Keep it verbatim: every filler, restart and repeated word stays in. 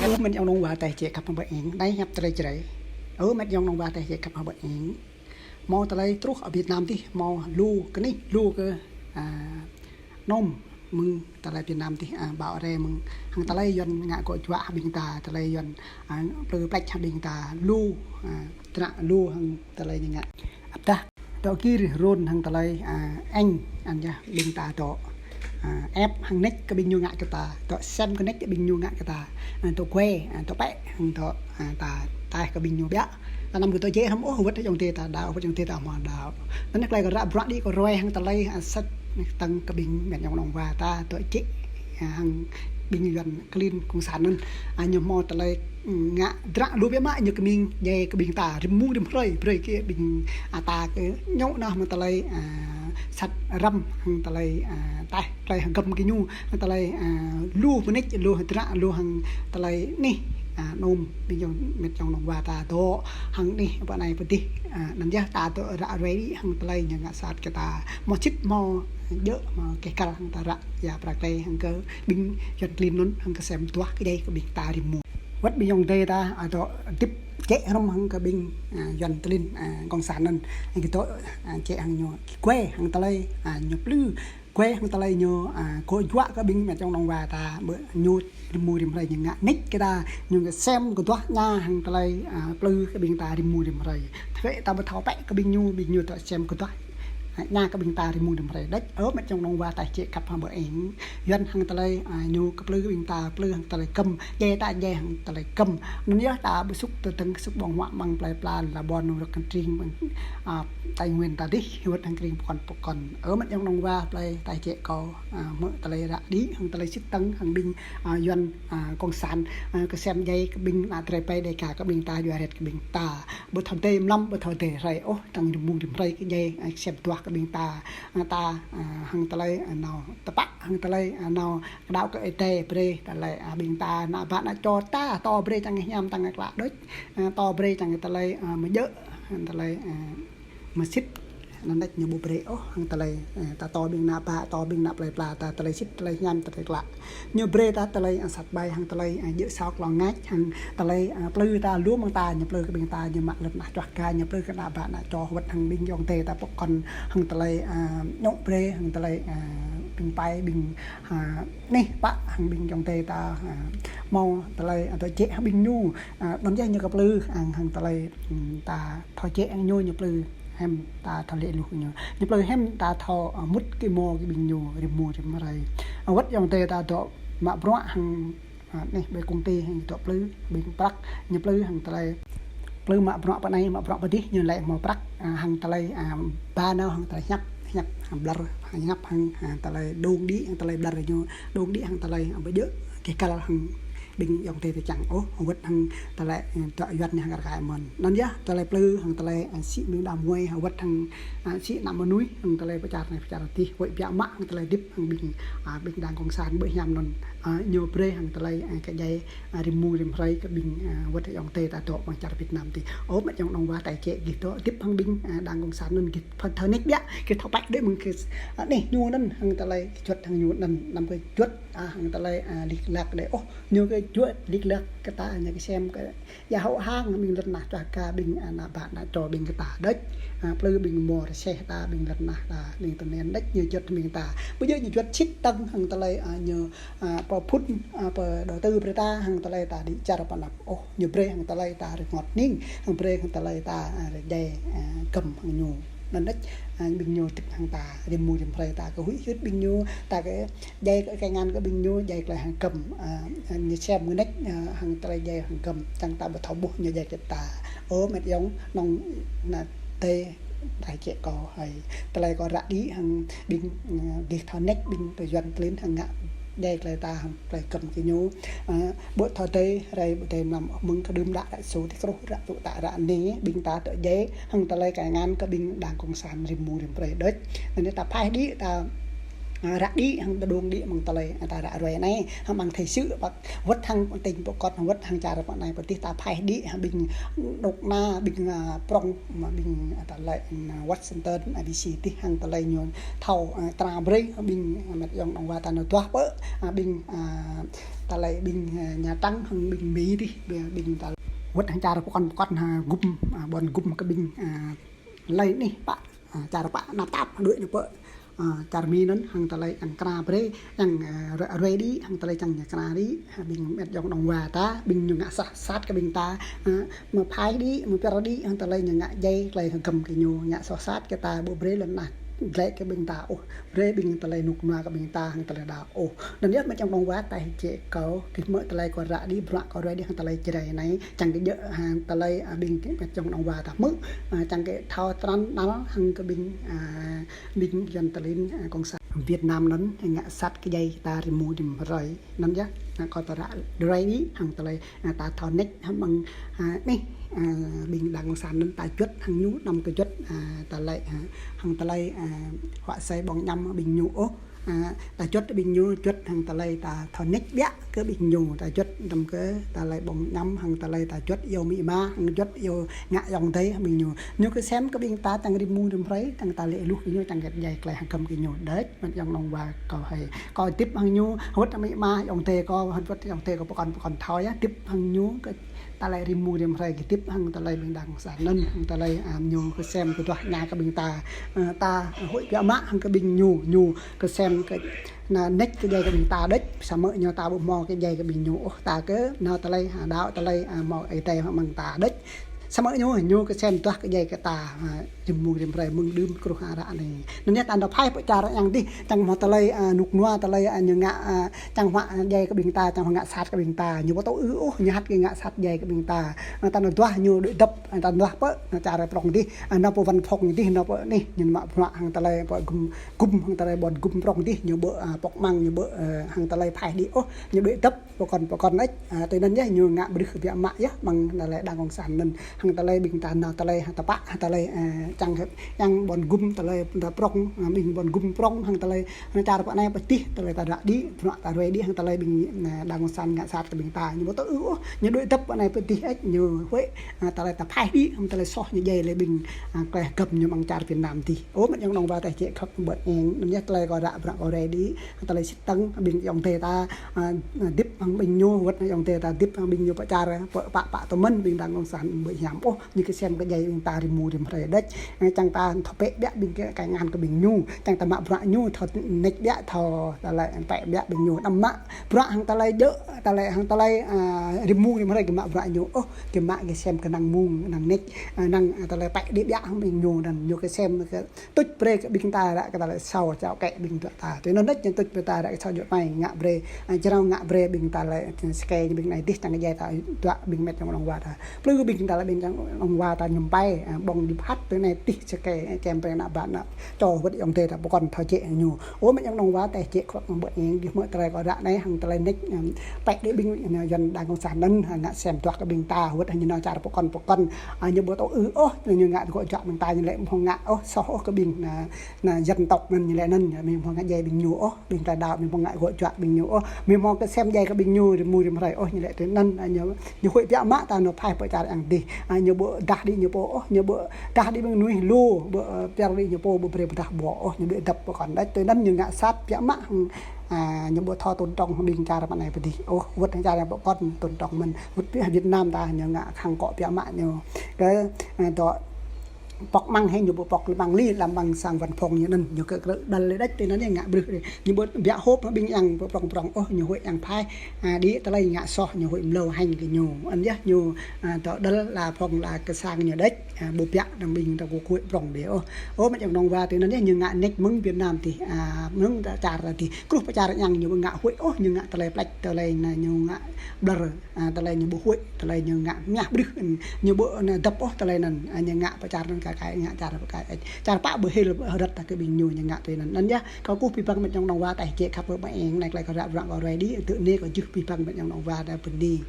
Ơ mĕt yŏng nong wa tơlơi čĕ kăp hăng ƀơi ing, anai hiăp tơlơi Jrai. Ơ mĕt yŏng nong wa tơlơi čĕ kăp hăng ƀơi ing. Hmâo tơlơi truh ƀơi Việt Nam tih, hmâo lu kơ anih, lu kơ, a, nôm mơ̆ng tơlơi Việt Nam tih, a, ƀâo rai mơ̆ng hăng tơlơi Yuan ngă kơ juă hăng ƀing ta, tơlơi Yuan, a, plư plĕč hăng ƀing ta, lu, a, tơnă lu hăng tơlơi ñu ngă. Ăp tah. Dŏ gir run hăng tơlơi, a, eng, anŭn yơh ƀing ta dŏ, a, ĕp hăng nĕč kơ ƀing ñu ngă kơ ta, dŏ sem kơ nĕč kơ ƀing ñu ngă kơ ta, a, dŏ gue, a, dŏ pĕ hăng dŏ, a, ta taih kơ ƀing ñu biă. Ta năm kơ dŏ jĕ hrŏm ôh, wơ̆t ayŏng adơi ta đaŏ, wơ̆t ayŏng adơi ta hmâo đaŏ. Anŭn yơh tơlơi kơ ră bruă đĭ kơ ruai hăng tơlơi, a, sat tơ̆ng kơ ƀing mĕt yŏng nong wa ta dŏ jĕ, a, hăng ƀing Yuan klin kông san anŭn. A, ñu hmâo tơlơi, mm, ngă dră lu biă mă ñu kơmĭn djai kơ ƀing ta rĭm mông rĭm hrơi, brơi kơ ƀing, a, ta kơ ñu nao mơ̆ng tơlơi, a, sat răm hăng tơlơi, a, taih tơlơi hăng găm kơ ñu, hăng tơlơi, a, lu mơnĕč, lu dră, lu hăng tơlơi anih, a, nôm ƀing yŏng mĕt yŏng nong wa ta dŏ hăng anih pơ anai pơ dih, a, anŭn yơh ta dŏ ră ruai đĭ hăng tơlơi ñu ngă sat kơ ta. Hmâo sĭt hmâo djơ̆ hmâo keh kăl hăng ta ră ia prăk lĕ hăng kơ ƀing Yuan klin anŭn hăng kơ sem duah kơ djai kơ ƀing ta rĭm mông. Wơ̆t ƀing yŏng adơi ta, a, dŏ hơdip jĕ hrŏm hăng kơ ƀing, a, Yuan klin, a, kông san anŭn. Hăng kơ dŏ, a, jĕ hăng ñu gue hăng tơlơi, a, ñu plư gue hăng tơlơi ñu, a, kơ juă kơ ƀing mĕt yŏng nong wa ta ƀơi ñu rĭm mông rĭm hrơi ñu ngă nĕč kơ ta, ñu kơ sem kơ duah ña hăng tơlơi, a, plư kơ ƀing ta rĭm mông rĭm hrơi. Tơpă ta ƀu thâo pĕ kơ ƀing ñu, ƀing ñu dŏ sem kơ duah, a, ña kơ ƀing ta rĭm mông rĭm hrơi đôč. Ơ mĕt yŏng nong wa tơlơi čĕ kăp hăng ƀơi ing. Yuan hăng tơlơi, a, ñu kơ plư ƀing ta, plư hăng tơlơi găm, djai ta djai hăng tơlơi găm. Anŭn yơh ta ƀu sŭk tơdơ̆ng sŭk ƀơ̆ng huă mơ̆ng plơi pla Labon, nong rŏk kăn tring mơ̆ng, a, Tây Nguyên ta dih, wơ̆t hăng kring pơkŏn pơkŏn. Ơ mĕt yŏng nong wa tơlơi tơlơi čĕ kâo, a, hmư̆ tơlơi ră đĭ hăng tơlơi sĭt tơ̆ng hăng ƀing, a, Yuan, a, kông san, a, kơ sem djai kơ ƀing ană tơlơi pơi đe ka kơ ƀing ta, juă ret kơ ƀing ta. Ƀu thâo dơi mlam, ƀu thâo dơi hrơi ôh, tơ̆ng rĭm mông rĭm hrơi kơ djai, a, sem duah kơ ƀing ta, a, ta, a, hăng tơlơi, a, nao tơpă, hăng tơlơi, a, nao kơđaŏ kơ ơi adai brơi, tơlơi, a, ƀing ta, ană ƀă ană čô ta, to brơi čang hiam tơ̆ng klă đôč, a, to brơi čang tơlơi, a, mơjơ̆, hăng tơlơi, a, mơsĭt, anŭn đôč ñu ƀu brơi ôh, hăng tơlơi, a, ta to ƀing ană ƀă, to ƀing ană plơi pla ta, tơlơi sĭt, tơlơi hiam, tơlơi klă. Ñu brơi ta tơlơi, a, sat ƀai hăng tơlơi, a, djơ̆ saŏk lŏng ngač, hăng tơlơi, a, plư ta, lu mơ̆ng ta, ñu plư kơ ƀing ta, ñu mă lŏn nah čuah ka, ñu plư kơ ană ƀă ană čô, wơ̆t hăng ƀing yŏng adơi ta pơkŏn, hăng tơlơi, a, ñu brơi, hăng tơlơi, a, ƀing pai, ƀing, a, anih pă, hăng ƀing yŏng adơi ta, a, hmâo tơlơi, a, dŏ jĕ hăng ƀing ñu, a, anŭn yơh ñu kơ plư, hăng, hăng tơlơi, ưm, ta thâo jĕ hăng ñu, ñu plư hiam ta thâo lĕ luh ñu. Ñu plư hiam ta thâo, a, mŭt kơ mơ̆ng kơ ƀing ñu rĭm mông rĭm hrơi. A, wơ̆t yŏng adơi ta dŏ mă bruă hăng, a, anih ƀơi công ty hăng dŏ plư, ƀing prăk, ñu plư hăng tơlơi plư mă bruă pơ anai, mă bruă pơ dih, ñu lĕ hmâo prăk, a, hăng tơlơi, a, ba nao hăng tơlơi hiăp, hiăp hăng blơr, hiăp hăng, a, tơlơi dŏng đĭ, hăng tơlơi blơr ñu dŏng đĭ, hăng tơlơi, a, ƀu djơ̆ keh kăl hăng ƀing yŏng adơi ta čang ôh, wơ̆t hăng tơlơi, ơ, dŏ Yuan anai hăng rơkai mơ̆n. Anŭn yơh, tơlơi plư hăng tơlơi, ơ, sĭ mơnuih đah muai, wơ̆t hăng, ơ, sĭ ană mơnuih, hăng tơlơi pơčar anai pơčar adih, wơ̆t biă mă hăng tơlơi hơdip hăng ƀing, a, ƀing đang kông san ƀơi hiam anŭn, ơ, ñu brơi hăng tơlơi, ơ, kơ djai, ơ, rĭm mông rĭm hrơi kơ ƀing, ơ, wơ̆t yŏng adơi ta dŏ amăng čar Việt Nam tih. Ơ mĕt yŏng nong wa tơlơi čĕ gih dŏ hơdip hăng ƀing, ơ, đang kông san anŭn gih pơthâo nĕč biă, gih thâo pĕ đơi mơ̆ng kơ, ơ, anih ñu anŭn hăng tơlơi juăt hăng ñu anŭn, năm kơ juăt, a, hăng tơlơi, a, lik lak đơi ôh, ñu kơ juăt lik lak kơ ta, ñu kơ sem kơ ia hŏ hăng ƀing lŏn nah čuah ka ƀing, a, ană ƀă ană čô ƀing kơ ta đôč, a, plư ƀing mơ̆ rơseh ta, ƀing lŏn nah ta, ƀing tơnăn đôč ñu juăt ƀing ta. Ƀu djơ̆ ñu juăt sĭt tơ̆ng hăng tơlơi, a, ñu, a, pơphŭn, a, pơdô̆ tơ brơi ta hăng tơlơi ta đĭ čar pơ anăp ôh, ñu brơi hăng tơlơi ta rơngot hning, hăng brơi hăng tơlơi ta, a, rơdjai, a, găm hăng ñu. Anŭn đôč, a, ƀing ñu tĭp hăng ta, rĭm mông rĭm hrơi ta kơ huĭ hyưt ƀing ñu, ta kơ djai kơ kơ ngăn kơ ƀing ñu, djai tơlơi hăng găm, a, ñu sem ngă nĕč, a, hăng tơlơi djai hăng găm, čang ta ƀu thâo ƀuh ñu djai kơ ta. Ơ mĕt yŏng nong na tê, tơlơi čĕ kâo hơi. Tơlơi kâo ră đĭ hăng ƀing, a, gih thâo nĕč ƀing tơ Yuan klin hăng ngă djai tơlơi ta hăng tơlơi găm kơ ñu. A, ƀu thâo dơi, hrơi ƀu dơi mlam mơ̆ng kơ đưm đă ră sô tih kruh ră tŭ tă ră anai, ƀing ta dŏ djai hăng tơlơi kơ ngăn kơ ƀing đang kông san rĭm mông rĭm hrơi đôč. Anŭn ta phaih đĭ ta, a, ră đĭ hăng ta dŏng đĭ mơ̆ng tơlơi, a, ta ră ruai anai, hăng amăng thời sự pă wơ̆t hăng tỉnh pơkŏn, wơ̆t hăng čar pơ anai pơ dih ta phaih đĭ hăng ƀing dŏ na, ƀing, a, prŏng, mă ƀing, a, tơlơi, a, Washington, a, D C tih hăng tơlơi ñu thâo, a, tra brơi hăng ƀing, a, mĕt yŏng nong wa ta nao duah pơ, a, ƀing, a, Tơlơi ƀing, ơ, Nha Trang hăng ƀing Mi dih, ƀing, ƀing tơlơi. Wơ̆t hăng čar pơkŏn pơkŏn, ha, gŭm, a, ƀôn gŭm kơ ƀing, a, lơi anih pă, a, čar pă năp tap đuaĭ nao pơ, a, čar Mi anŭn hăng tơlơi čang kra brơi, čang, a, ră-, ruai đĭ, hăng tơlơi čang ñu kra đĭ, ha, ƀing met yŏng nong wa ta, ƀing ñu ngă sat, sat kơ ƀing ta, a, mă phai đĭ, mă pơr đĭ, hăng tơlơi ñu ngă djai, tơlơi hơgăm kơ ñu, ngă soh sat kơ ta, ƀu brơi lŏn tơnah glaĭ kơ ƀing ta ôh, brơi ƀing tơlơi rơnŭk rơnua kơ ƀing ta, hăng tơlơi đaŏ ôh. Anŭn yơh met yŏng nong wa ta čĕ kâo, kơ hmư̆ tơlơi kâo ră đĭ, bruă kâo ruai đĭ, hăng tơlơi Jrai anai, čang kơ djơ̆, hăng tơlơi, a, ƀing met yŏng nong wa ta hmư̆, a, čang kơ thâo trăn năl, hăng kơ ƀing, a, ƀing Yuan tơlin, a, kông san Việt Nam anŭn, ngă sat kơ djai ta rĭm mông rĭm hrơi. Anŭn yơh, a, kâo ta ră ruai đĭ, hăng tơlơi, a, ta thâo nĕč, hăng ƀing, a, anih, a, ƀing đảng cộng sản anŭn ta juăt hăng ñu, anăm kơ juăt, a, tơlơi, a, hăng tơlơi, a, huă asơi ƀơ̆ng añăm ƀing ñu ôh. A, ta juăt ƀing ñu, juăt hăng tơlơi ta thâo nĕč biă kơ ƀing ñu, ta juăt anăm kơ tơlơi ƀơ̆ng añăm hăng tơlơi ta juăt iâu amĭ ama, hăng juăt iâu ngă ayŏng adơi ƀing ñu. Ñu kơsem kơ ƀing ta čang rĭm mông rĭm hrơi, čang ta lĕ luh kơ ñu, čang kơ djai tơlơi hơgăm kơ ñu đôč. Met yŏng nong wa kâo hơi. Kâo hơdip hăng ñu, wơ̆t amĭ ama, ayŏng adơi kâo, wơ̆t ayŏng adơi kâo pơkŏn pơkŏn thâo yơh, hơdip hăng ñu kơ tơlơi rĭm mông rĭm hrơi, hơdip hăng tơlơi ƀing đảng cộng sản anŭn, hăng tơlơi, a, ñu kơsem kơ duah tơnah kơ ƀing ta, a, ta huĭ biă mă hăng kơ ƀing ñu, ñu kơsem kơ nă nĕč kơ djai kơ ƀing ta đôč, samơ̆ ñu ta ƀu hmâo kơ djai kơ ƀing ñu ôh, ta kơ nao tơlơi, a, đaŏ tơlơi, a, hmâo Ơi Adai hăng ƀing ta đôč. Samơ̆ ñu, ñu kơsem duah kơ djai kơ ta, a, rĭm mông rĭm hrơi mơ̆ng đưm truh ară anai. Anŭn yơh ta nao phai pơ čar yang dih, čang hmâo tơlơi, a, rơnŭk rơnua, tơlơi, a, ñu ngă, a, čang huă, a, djai kơ ƀing ta, čang huă ngă sat kơ ƀing ta. Ñu ƀu tŭ ư ôh, ñu hăt kơ ngă sat djai kơ ƀing ta. A, ta nao duah ñu đuaĭ dăp, a, ta nao duah pơ, a, čar prŏng dih, a, nao pơ văn phòng dih, nao pơ anih, ñu mă bruă hăng tơlơi pơ gŭm, gŭm hăng tơlơi ƀôn gŭm prŏng dih, ñu ƀu, a, pŏk amăng, ñu ƀu, a, hăng tơlơi phai đĭ ôh, ñu đuaĭ dăp, pơkŏn pơkŏn đôč, a, tui anŭn yơh ñu ngă brưh biă mă yơh, ƀing tơlơi đảng cộng sản anŭn, hăng tơlơi ƀing ta nao tơlơi, hăng tơpă, hăng tơlơi, a, čang, čang ƀôn gŭm tơlơi ta prŏng, a, ƀing ƀôn gŭm prŏng, hăng tơlơi, hăng čar pơ anai pơ dih, tơlơi ta ră đĭ, bruă ta ruai đĭ, hăng tơlơi ƀing, a, đảng cộng sản ngă sat kơ ƀing ta, ñu ƀu tŭ ư ôh, ñu đuaĭ dăp pơ anai pơ dih đôč, ñu huĭ, a, tơlơi ta phai đĭ, hăng tơlơi soh ñu djai lĕ ƀing, a, tơlơi hơgăm ñu ƀing čar Việt Nam dih. Ơ, met yŏng nong wa ta čĕ khăp ƀơ̆ng eng, anŭn yơh tơlơi kâo ră bruă kâo ruai đĭ, tơlơi sĭt tăng, ƀing ayŏng adơi ta, a, hơdip hăng ƀing ñu, wơ̆t ayŏng adơi ta hơdip hăng ƀing ñu pơ čar, pơ pă pă tơmĕn ƀing đảng cộng sản ƀu hiam ôh, ñu kơsem kơ djai ƀing ta rĭm mông rĭm hrơi đôč. A, čang ta thâo pĕ biă ƀing kơ, kơ ngăn kơ ƀing ñu, čang ta mă bruă ñu, thâo nĕč biă, thâo tơlơi pĕ biă ƀing ñu, anăm mă bruă hăng tơlơi djơ̆, tơlơi hăng tơlơi, a, rĭm mông rĭm hrơi kơ mă bruă ñu ôh, kơ mă kơsem kơnang mông, kơnang nĕč, a, năng, a, tơlơi pĕ đĭ biă hăng ƀing ñu anŭn, ñu kơsem kơ tuč brơi kơ ƀing ta ră kơ tơlơi soh, čao kĕ ƀing dua ta. Tui anŭn đôč ñu tuč brơi ta ră kơ soh juăt mai ngă brơi, a, jrao ngă brơi ƀing ta lĕ, a, sơkê ƀing anai dih čang kơ djai ta dua ƀing met yŏng nong wa ta. Plư ƀing ta lĕ ƀing yŏng nong wa ta ñum pai, a, ƀơ̆ng dip hăt tui anai dih sơkê, a, čem brơi nă ƀă nă čô wơ̆t ayŏng adơi ta pơkŏn thâo čĕ ñu. Ơ, met yŏng nong wa ta čĕ khŏk ƀơ̆ng eng, gih hmư̆ tơlơi kâo ră anai hăng tơlơi nĕč, a, pĕ đĭ ƀing, a, Yuan đảng cộng sản anŭn, a, ngă sem duah kơ ƀing ta, wơ̆t hăng ñu nao čar pơkŏn pơkŏn, a, ñu ƀu tŭ ư ôh, ñu ngă gŏ juă ƀing ta ñu lĕ ƀu hmâo ngă ôh, soh ôh kơ ƀing, a, nă dân tộc anŭn ñu lĕ anŭn, ƀu hmâo ngă djai ƀing ñu ôh, ƀing ta đaŏ ƀu hmâo ngă gŏ juă ƀing ñu ôh, ƀu hmâo kơsem djai kơ ƀing ñu rĭm mông rĭm hrơi ôh, ñu lĕ tui anŭn, a, ñu, ñu huĭ biă mă ta nao phai pơ čar yang dih, a, ñu ƀu dah đĭ ñu pô ôh, ñu ƀu dah đĭ ƀing mơnuih lu, ƀu, a, pơr đĭ ñu pô, ƀu brơi pơdah ƀô̆ ôh, ñu đuaĭ dăp pơkŏn đôč, tui anŭn ñu ngă sat biă mă hăng, a, ñu ƀu thâo tôn trọng ƀing čar pơ anai pơ dih ôh, wơ̆t hăng čar pơkŏn tôn trọng mơ̆n, wơ̆t biă Việt Nam ta ñu ngă khăng kŏ biă mă ñu. Kơ, a, dŏ pŏk amăng hĕ ñu ƀu pŏk lăm amăng li, lăm amăng sang văn phòng ñu anŭn, ñu kơ krư̆ đăl lĕ đôč, tui anŭn ñu ngă brưh đĭ. Ñu ƀu biă hôp ƀing yang prŏng prŏng ôh, ñu huĭ yang phai, a, đĭ tơlơi ngă soh, ñu huĭ mlâo hăng kơ ñu. Anŭn yơh ñu, a, dŏ đăl la phòng la kơ sang ñu đôč, a, ƀu biă năng ƀing ta kơ huĭ prŏng đĭ ôh. Ơ, met yŏng nong wa tui anŭn yơh ñu ngă nĕč mơ̆ng Việt Nam dih, a, mơ̆ng ta čar ta dih. Kruh pơ čar yang ñu ƀu ngă huĭ ôh, ñu ngă tơlơi pleč, tơlơi nă ñu ngă ƀlŏr. A, tơlơi ñu ƀu huĭ, tơlơi ñu ngă mơñah brưh, ñu ƀu nă dăp ôh tơlơi anŭn, a, ñu ngă pơ čar anŭn kơ kai, ngă čar pơ kai. Čar pă ƀu hil rơ̆t ta kơ ƀing ñu, ñu ngă tui anŭn. Anŭn yơh, kâo kơkuh abih bang met yŏng nong wa ta čĕ khăp ƀơ̆ng eng, anai tơlơi kâo ră bruă kâo ruai đĭ, tui anai kâo juh abih bang met yŏng nong wa ta bơni.